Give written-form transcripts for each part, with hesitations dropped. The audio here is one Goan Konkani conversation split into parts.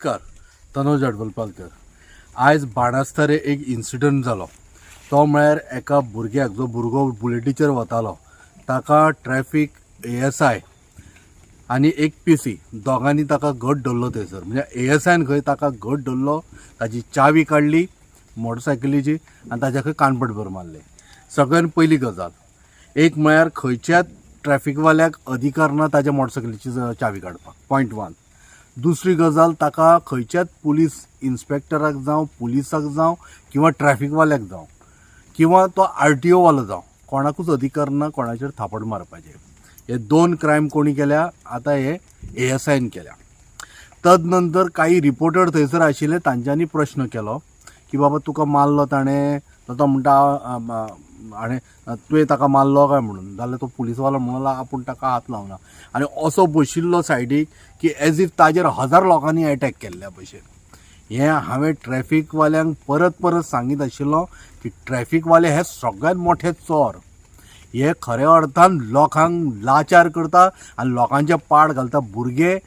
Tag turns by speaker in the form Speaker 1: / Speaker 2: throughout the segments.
Speaker 1: नमस्कार, तनोज अडवलपालकर. आयज बाणस्तारे एक इन्सिडंट जालो, तो म्हळ्यार एका भुरग्याक, जो भुरगो बुलेटीचेर वतालो, ताका ट्रॅफीक एएसआय आनी एक पीसी दोगांनी ताका घट धरलो थंयसर. म्हणजे एएसआयन खंय ताका घट धरलो, ताजी चावी काडली मोटरसायकलीची आनी ताच्या खंय कानपट भर मारले. सगळ्यान पयली गजाल एक म्हळ्यार खंयच्याच ट्रॅफिकवाल्याक अधिकार ना ताच्या मोटरसायकलीची चावी काडपाक, पॉयंट वन. दुसरी गजाल, ताका खंयच्याच पुलीस इन्स्पेक्टराक जावं, पुलिसाक जावं किंवा ट्रॅफिकवाल्याक जावं किंवा तो आरटीओ वालो जावं, कोणाकूच अधिकार ना कोणाचेर थापट मारपाचें. हे दोन क्रायम कोणी केल्या आतां? हे एएसआयन केल्या. तद नंतर काही रिपोर्टर थंयसर आशिल्ले, तांच्यांनी प्रश्न केलो की बाबा, तुका मारलो ताणें? तर तो म्हणटा, हाणें तुवें ताका मारलो काय म्हणून. जाल्यार तो पुलीसवालो म्हणलो, आपूण ताका हात लावना आनी असो बशिल्लो सायडीक की एज if ताजेर हजार लोकांनी एटॅक केल्ल्या भशेन. हें हांवें ट्रॅफिकवाल्यांक परत परत सांगीत आशिल्लो की ट्रॅफिकवाले हे सगळ्यात मोठे चोर. हे खऱ्या अर्थान लोकांक लाचार करता आनी लोकांचे पाड घालता. भुरगे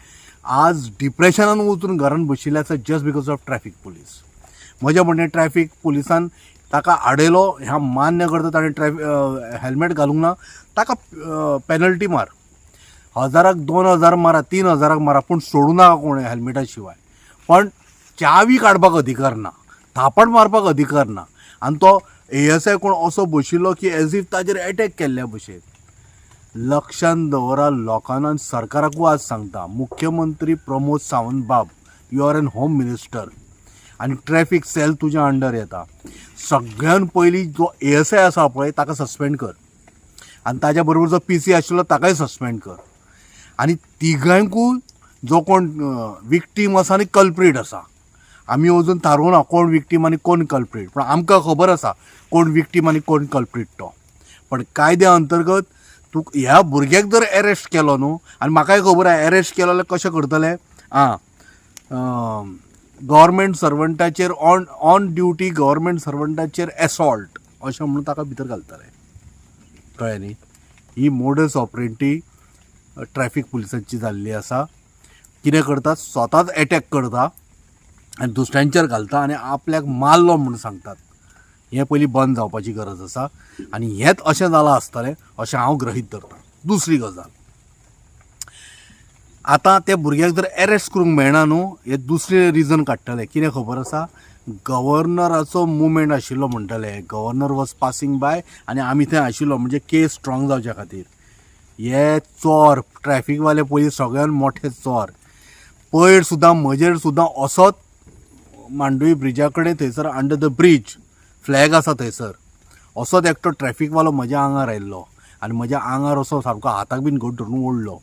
Speaker 1: आज डिप्रेशनान वचून घरान बशिल्ले आसा just because of traffic police. म्हजें म्हणणें, ट्रॅफीक पुलिसान ताका आडयलो ह्या मान्य करता. ताणें हेल्मेट घालूंक ना, ताका पेनल्टी मार. हजाराक, 2000 मारा, 3000क मारा, पूण सोडूं नाका कोण हेल्मेटा शिवाय. पण चावी काडपाक अधिकार ना, थापट मारपाक अधिकार ना आनी तो एएसआय कोण असो बशिल्लो की एज if ताजेर एटॅक केल्ल्या भशेन. लक्षान दवरा लोकांना आनी सरकाराकूय आज सांगता, मुख्यमंत्री प्रमोद सावंत बाब, you are an home minister आनी ट्रॅफीक सेल तुज्या अंडर येता. सगळ्यान पयलीं जो एएसआय आसा पळय, ताका सस्पेंड कर आनी ताज्या बरोबर जो पीसी आशिल्लो ताकाय सस्पेंड कर आनी तिगांकूय, जो कोण विक्टीम आसा आनी कल्प्रीट आसा, आमी अजून थारोवना कोण विक्टीम आनी कोण कल्प्रीट, पूण आमकां खबर आसा कोण विक्टीम आनी कोण कल्प्रीट तो. पण कायद्या अंतर्गत तूं ह्या भुरग्याक जर एरेस्ट केलो न्हू, आनी म्हाकाय खबर आहा एरेस्ट केलो जाल्यार कशें करतले. आं, गव्हर्मेंट सर्वंटाचेर, ऑन ड्युटी गव्हर्मेंट सर्वंटाचेर एसॉल्ट अशें म्हणून ताका भितर घालतले. कळ्ळें न्ही? ही मोडस ऑपरेंटी ट्रॅफीक पुलिसांची जाल्ली आसा. कितें करतात, स्वताच एटॅक करता आनी दुसऱ्यांचेर घालता आनी आपल्याक मारलो म्हूण सांगतात. हें पयलीं बंद जावपाची गरज आसा आनी हेंच अशें जालां आसतलें अशें हांव गृहीत धरतां. दुसरी गजाल, आतां त्या भुरग्याक जर एरेस्ट करूंक मेळना न्हू, हे दुसरें रिजन काडटले. कितें खबर आसा? गव्हर्नराचो मुवमेंट आशिल्लो म्हणटले, governor was passing by आनी आमी थंय आशिल्लो, म्हणजे केस स्ट्रॉंग जावच्या खातीर. हे चोर ट्रॅफिकवाले पयलीं सगळ्यान मोठे चोर. पयर सुद्दां म्हजेर सुद्दां असोच मांडवी ब्रिजा कडेन थंयसर अंडर the bridge flag आसा थंयसर असोच एकटो ट्रॅफिकवालो म्हज्या आंगार आयिल्लो आनी म्हज्या आंगार असो सामको हाताक बीन घट धरून ओडलो.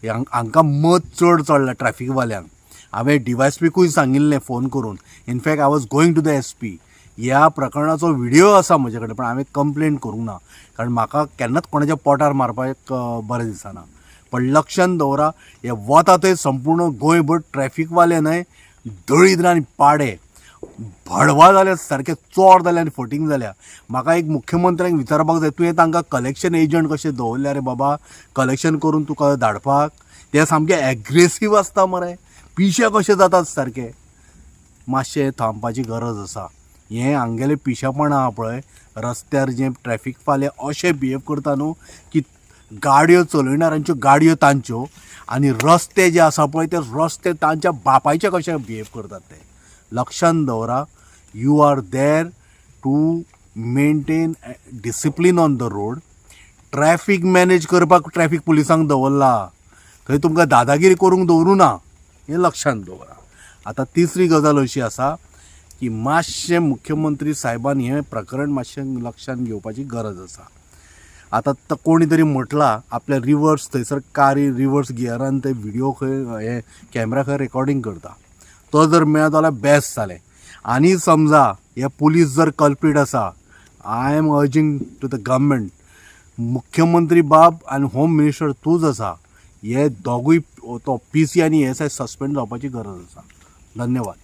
Speaker 1: हांकां मत चड चडला ट्रॅफिकवाल्यांक. हांवें डीवायएसपीकूय सांगिल्लें फोन करून. In fact, I was going to the SP. ह्या प्रकरणाचो व्हिडियो आसा म्हजे कडेन, पण हांवें कंप्लेन करूंक ना, कारण म्हाका केन्नाच कोणाच्या पोटार मारपाक बरें दिसना. पण लक्षान दवरा, हे वता थंय संपूर्ण गोंयभर ट्रॅफिकवाले न्हय, दळिद्र आनी पाडे भडवा जाल्या, सारके चोर जाले आनी फटींग जाल्या. म्हाका एक मुख्यमंत्र्यांक विचारपाक जाय, तुवें तांकां कलेक्शन एजंट कशें दवरल्या रे बाबा, कलेक्शन करून तुका धाडपाक? ते सामके एग्रेसीव आसता मरे, पिशे कशे जातात सारके. मातशें थांबपाची गरज आसा. हें हांगेलें पिशेपण आहा पळय, रस्त्यार जे ट्रॅफिकवाले अशे बिहेव करता न्हू की गाडयो चलयणाऱ्यांच्यो गाडयो तांच्यो आनी रस्ते जे आसा पळय, ते रस्ते तांच्या बापायचे कशे बिहेव करतात ते. लक्षान दवरा, you are there to maintain discipline on the road. Traffic manage करपाक ट्रॅफीक पुलिसांक दवरला, थंय तुमकां दादागिरी करूंक दवरूं ना, हें लक्षांत दवरा. आतां तिसरी गजाल अशी आसा की मातशें मुख्यमंत्री साहेबान हें प्रकरण मातशें लक्षांत घेवपाची गरज आसा. आतां कोणी तरी म्हटलां, आपल्या रिवर्स थंयसर कारी रिवर्स गियरान ते व्हिडियो खंय, हे कॅमेरा खंय रेकॉर्डिंग करता, तो जर मेळत जाल्यार बेस्ट जालें. आनी समजा हे पुलीस जर कल्प्रीट आसा, I am urging to the government, मुख्यमंत्री बाब आनी होम मिनिस्टर तूंच आसा, हे दोगूय, तो पीसी आनी एसआय सस्पेंड जावपाची गरज आसा. धन्यवाद.